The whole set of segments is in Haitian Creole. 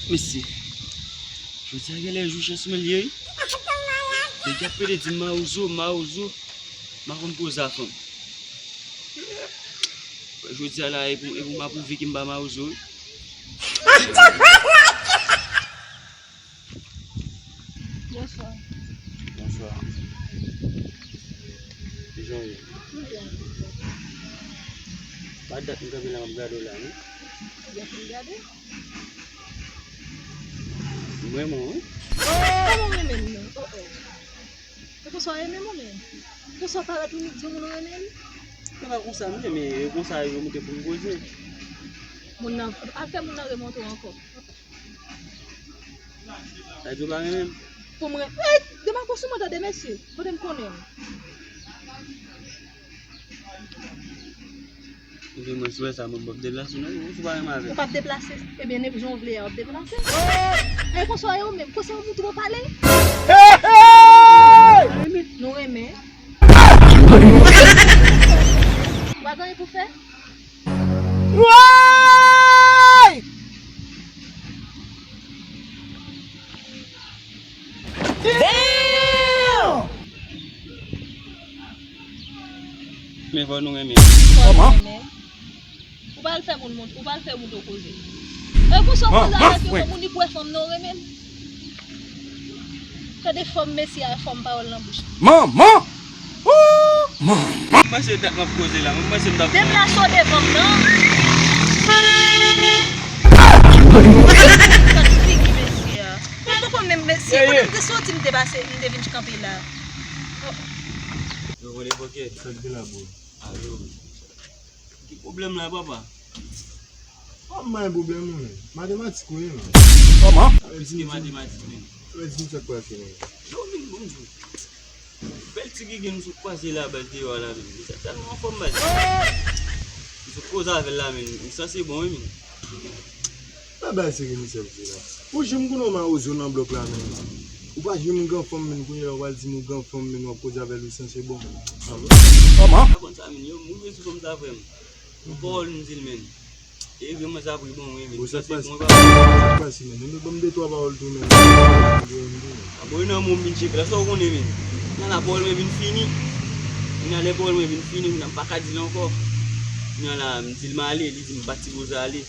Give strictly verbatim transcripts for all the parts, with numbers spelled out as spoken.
Mesye, jodi a genlè jou chans mwen l ye wi. Nèg yo ap pede di m mawozo, mawozo, m pa konn koze a fanm. Jodi a la, e pou, e pou m apwouve ke m pa mawozo wi. Bonswa. Bonswa. Kijan w ye? M byen. Pa dat m kanpe la, m ap gade w la, non? Ou byen fin gade? M renmen w, wi. Kòman w renmen m nan? Oh, oh. E konsa w renmen m ou menm? Konsa w parèt ou nik di yon moun ou renmen l? Se pa konsa m renmen, e konsa yo montre pou m koze. Moun nan, al fè moun nan remonte w ankò. Sa di w pa renmen m? Pou mwen, ey, demako sou mwen tande mesye, kote m konnen w? Ebyen mwen si w wè sa, mwen p ap deplase non, ou si w pa renmen avè m. Ou p ap deplase? Ebyen nèg jan w vle a, w ap deplase? Ey, konsa w ye ou menm, konsa w montre w pale? Nou renmen. Ou pa gen anyen pou fè? Woy! Damn! Men fò nou renmen. Fò nou renmen. Ou pral fè moun mont, ou pral fè moun to koze. E konsa w koze avèk yo, moun li kwè fanm nan w renmen l. Tande fòm mesye a, fòm pawòl nan bouch li. Manman! Ooh, manman! Mwen se dat m ap koze la, mwen se m t ap deplase w devan m nan. Gad figi mesye a. Mwen poko menm mesye, kote m te soti, m te pase, m te vin kanpe la. Yo vole poke. Sa k gen la, bro? Ayo. Ki pwoblèm la, papa? Kòman gen pwoblèm ou menm? Matematik ou ye, menm. Kòman? Plis ke matematik, menm. Sa vle di m sa k pase, menm. Non, vin bon, di. Bèl ti gigi m sot kwaze la, baz deyò a la, menm. Misye tèlman anfòm, baz. M sot koze avè l la, menm. Li sanse bon, wi, menm. Pa bay sere misye ap di la. Ou janm konnen w mawozo nan blòk la menm. Ou pa janm gen fanm menm, kounye la w pral di m ou gen fanm menm, w ap koze avè l ou sanse bon. Kòman? Pa konn sa menm, yo m rive sou fanm sa frè m. Yon pawòl m di l menm. E vrèman sa pri bon wi menm. Bon, sa k pase? Sa k pase menm? Menm ban m de twa pawòl tou menm. Bon, e nan mo m vin tcheke la, sa w konnen menm. Nan la pawòl mwen vin fini. Nan lè pawòl mwen vin fini, m pa ka di l ankò. Nan la, m di l m ale, li di m pa t sipoze ale.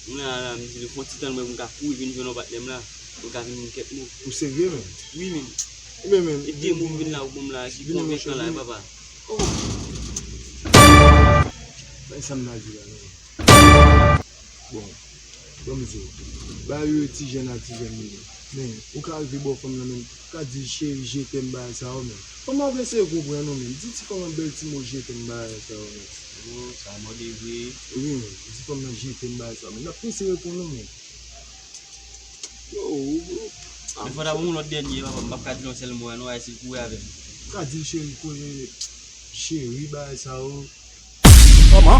Mwen la, la, m di l fè yon ti tann mwen pou m ka kouri vin jwenn yon patnè m la, pou l ka vin di m kèk mo. Ou serye menm? Wi, menm. Ebyen, menm. E de mo m vin la, ou ban m la, ki konvenkan la, papa. Oh! Bay sa m ta di la, menm. Bon, ban m di w. Bagay yo ti jèn a ti jèn li ye. Men, ou ka rive bò fanm nan menm, ou ka di l cheri, je t'aime, bagay sa yo menm. Fanm nan ap eseye konprann ou menm. Di ti fanm nan bèl ti mo je t'aime, bagay sa yo menm. Oh, sa mòde vre. Wi, di fanm nan je t'aime bagay sa, men n ap eseye reponn ou, men. Yo, bro. Men fò ta ban m yon lòt dènye, papa, m p ap ka di yon sèl mo a non, ay si l kouri avè m. Ka di l cheri, kouri, cheri, bagay sa yo. Kòman?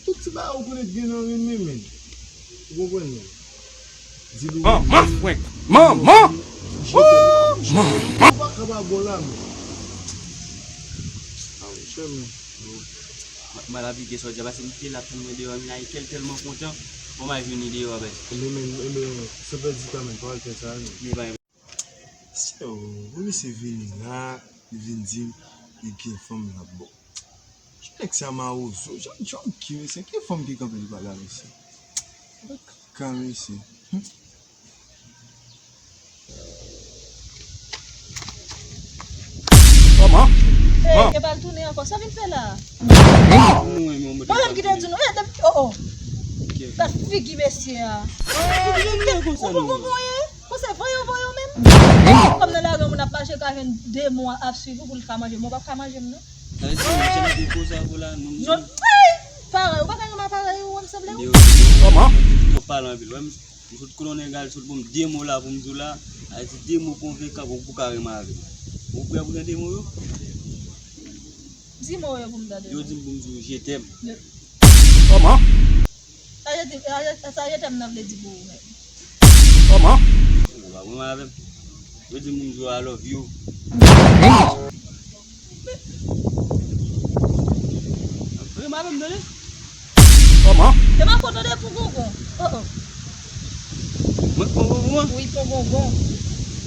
Tout ti bagay ou konnen gen nan renmen, men. Ou konprann, men. Di l ou renmen. Manman, frenk. Manman! Woo! Manman! Ou pa ka pa bon la, men. Ah, monchè, men. Mal aplike sa w di a, paske m te la tann mwen deyò, m la e kè l tèlman kontan, bon, m al jwenn li deyò a, bèl. Ebyen, men, ebyen, san pèdi tan, men, pa al fè sa, non. Men, pa gen. Sè, pou misye vini la, li vin di m, li gen fanm l ap bo. Ki nèg sa mawozo? Jan, jan ki mesye? Ki fanm ki kanpe li pa la, mesye? Ka mesye. Kòman? Ey, e pa l tounen ankò. Sa vin fè la? Mwen menm ki te di nou. E, depi, oh, oh. Gad figi mesye a. Ou poko konyen? Konsa voye, voye menm. Kòm nan lari, moun ap mache ka jwenn de mwa ap swiv ou pou l ka manje. Mwen p ap ka manje m, non. Sa vle di, ou janm te koze avè w la, non? Non, ey! Parèy, ou pa ka renmen parèy ou, wè m sanble ou? Kòman? Twòp pale anpil, wè m, m sot konnen yon nèg al sot ban m de mo la pou m di w la, al di de mo konvenkan pou, pou ka renmen avè m. Ou prè pou tande mo yo? Di mo yo pou m tande. Yo di m pou m di w je t'aime. Kòman? Sa je t'aime, sa je, sa je t'aime nan vle di pou ou menm. Kòman? Ou pa renmen avè m. Yo di m pou m di w I love you. Renmen avè m tande. Kòman? Te pa kontan de pou gongon. Oh, oh. Mwen, Bonbon.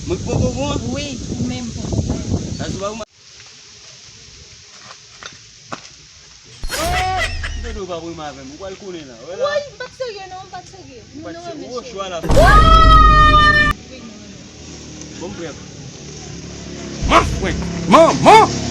Mwen ki pran bonbon an? Wi, ou menm pran bonbon. Sa sou pa ou. Dodo pa pran avè m, ou pral konnen la. Wè la. Woy, m pa t serye non, m pa t serye. Nou, nou renmen Ou cheri. chwa la. Wi, nou renmen. Bon, m prè. Manman!